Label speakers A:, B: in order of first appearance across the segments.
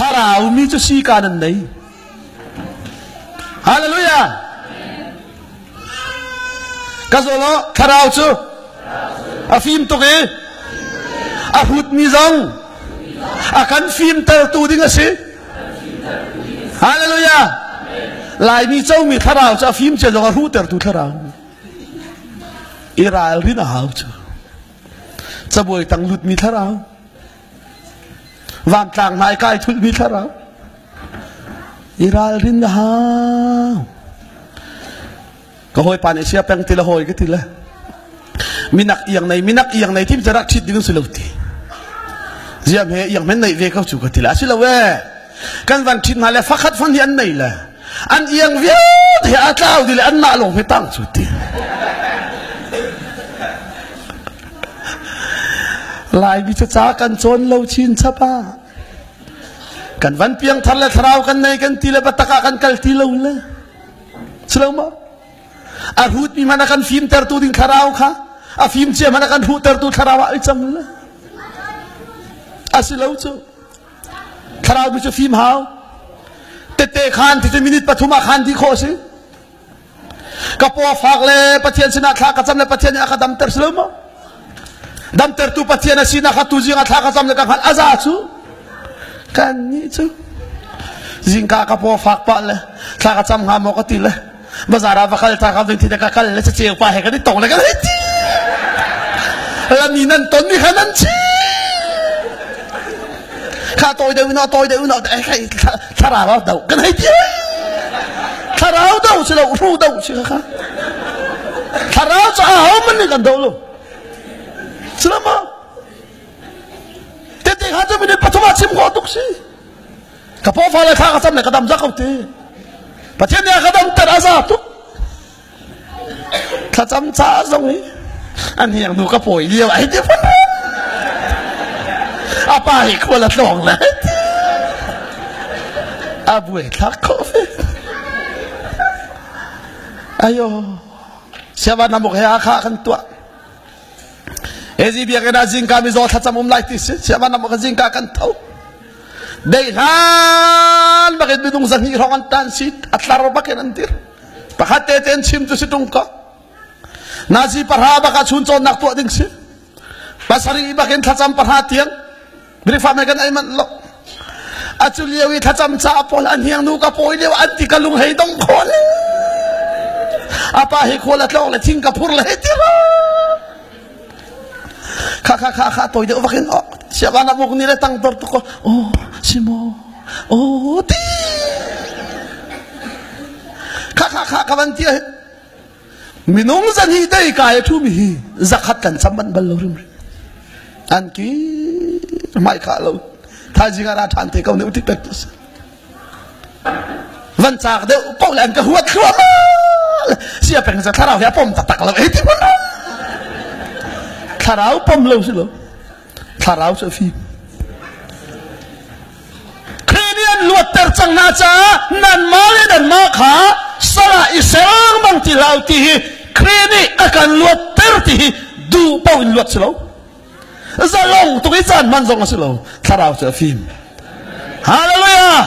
A: Thlarau mi cu sika nan nei. Hallelujah. Ka zolo thlarau cu a fim tuk i a hutmi zong a kan fimtertu ding a si. Hallelujah. Laimi comi thlarau cu a fim cia zong a hruhtertu thlarau. I ralrin a hau cu. Cabuai tang lutmi thlarau. Vantlang hmai kai thulhmi thlarau. I ralrin a hau. Ka hawipa nih sia peng ti le hawi ka ti le minak iang nei minak iang nei tim rak ṭhit ding si lo ti. Ziam he iang men nei ve ko cu ka ti le a si lo e. Kan van ṭhit hna le fakhat fan hi an nei le an iang vialte he a tlau di le an mah lawng he tang cu ti. Laimi cu ca kan cawn lo chin chap ah kan van piangthar le thlarau kan nei kan ti le batak ah kan kal ti lo le si lo maw a hrutmi hmanh a kan fimtertu ding thlarau kha a fim cia hmanh a kan hruhtertu thlarau ah ai cang le a si lo cu thlarau mi cu fim hau tete khan ti cu minute pathum ah khan di khawh si Ka paw fak le Pathian sinah thla ka cam le Pathian nih a ka damter si lo maw? Damtertu Pathian a sinak kha tuzing ah thla ka cam le ka hngalh a za cu. Kan nih cu zingka ka paw fak pah le thla ka cam hnga maw ka ti le bazar ah va kal ta ka ving ka kal le caceu pa he kan i tong le kan hei ti. Lami nan ton mi kha nan chi. Kha tawi deuh in tawi deuh in thlarau do kan hei ti thlarau do si lo hru do si kha thlarau cu aho man nih kan do lo si lo ma tete kha cu minute pathum ah chim khawh tuk si ka paw fa le thla ka cam le ka dam za ko ti pathian nih a ka dam ter a za tuk Thlacam ca zong hi an hiang nu ka pawi lio ai ti phun a pa hi khual a tlawng le a buai thlak kho fe ayo siavan namuk he akha kan tuah Ezi biakinn ah zingka mizaw thlacam um lai ti si siavan namuk zingka kan tho dei hlan bakin minung zahnih hrawng an tan si a tlar bakin an dir Pakhat te ten chim cu si tung ko. Nazi pahra bak ah chun cawnnak tuah ding si. Pasarih bak in thlacam pahra tiang Brifa me kan ei manh lo. Acu lio i thlacam ca pawl an hiang nu ka pawi lio an ti ka lung hei dong kho le. Apa hi khual a tlawng le thing ka phur le hei ti Kha kha kha kha toi deuh vakin oh siaban abuk ni le tang tor tu ko oh simo oh ti kha kha kha ka van ti minung zan hi dei kai thu mi hi zakhat kan cham ban bal lo rim an ki mai kha lo thaizing ara than te ko ne uti pek van chak deuh po le an ka huat thluam sia peng sa thlarau hi a pom taktak lo ei ti mun thlarau pom lo si lo thlarau cu a fim Khrih nih an luatter cang hna caah nanmah le nanmah kha sal ah i ser bang ti hlah u ti hi Khrih nih a kan luatter ti hi duh paoh in luat si lo zalong tuk i caan hman zong a si lo thlarau cu a fim hallelujah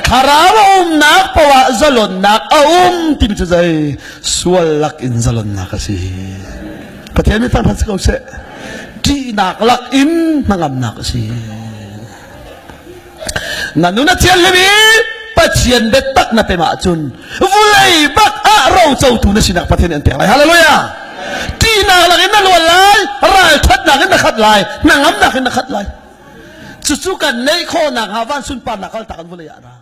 A: thlarau a umnak paoh ah zalonnak a um timi cu zei sual lak in zalonnak a si Pathian mi thangthat si ko seh ṭihnak lak in hnangamnak a si na nun a thianghlim i Pathian biatak na pem ahcun vulei bak ah rocotu na sinak Pathian nih an pek lai hallelujah ṭihnak lak in na luan lai ralṭhatnak in na khat lai hnangamnak in na khat lai cucu kan neih khawhnak hnga van sunparnak kaltak in vulei ah ra.